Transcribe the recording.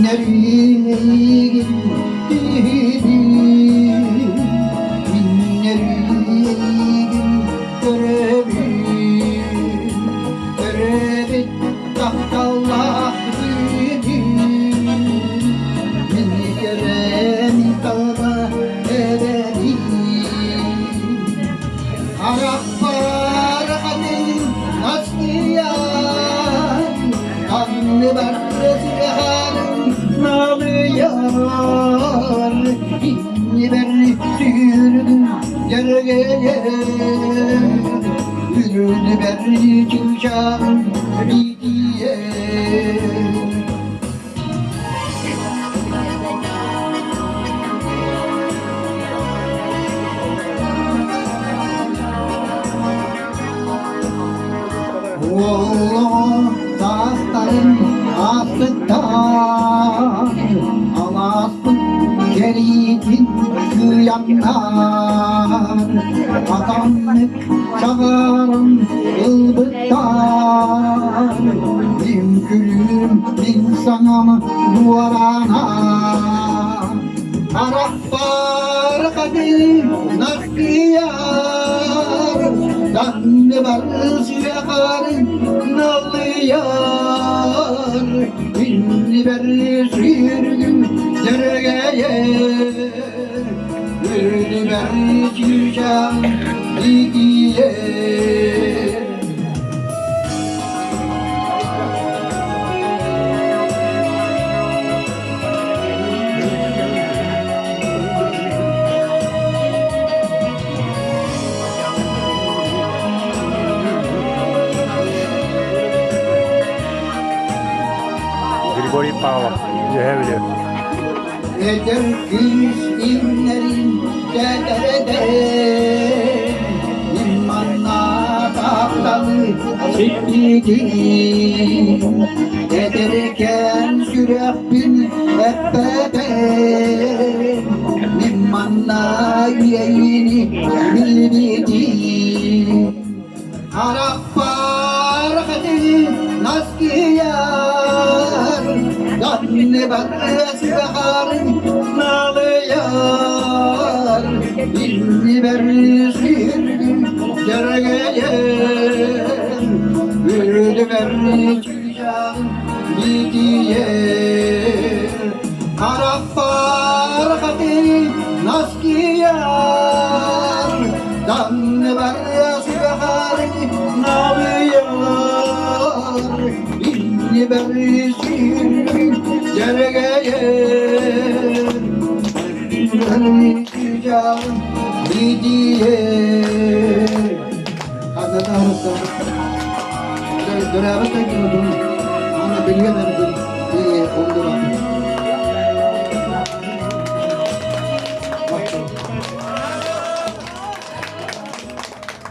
Миннэригин тиһибин, миннэригин көрөбүн, көрөбүт тапталлаах бүгүн. Мин кэрэм таба эбэбин, Харахпар хатын наскыйан, Анныбар сүрэхэрин налыйар, Иннибэр сүүрдүм дьэргэйэр, Үрдүбэр чыычааҕым биитийэр. Уоллоҕо саастарын аастыттаан, алааспыт кэриитин кыйаннаан, атаннык чаҕааран ылбыттаан, мин күлүүм, мин саҥам дуораана. Харахпар хатыы наскыйар, Данныбар сүрэхарын налыйар, Иннибэр сүүргүм дьэргэйэр, Үрдүбэр чыычаах итийэр. Григорий Павлов, Үөһээ Бүлүү. Эдэр кыыс имнэрин тэтэрэтэн, Имманна тапталы сиппитин, Эдэркээн сүрэхпин эппэтэн, Имманна иэйиини билбитин. Харахпар хатыы наскыйар, Данныбар сүрэхарын налыйар, Иннибэр сүүргүм дьэргэйэр, Үрдүбэр чыычааҕым битийэр. Харахпар хатыы наскыйар, Данныбар сүрэхарын налыйар, Иннибэр сүүргүм дьэргэйэр, Чыычааҕым битийэр. Ханна таарыстан? Дөрөөбөт дойдуну.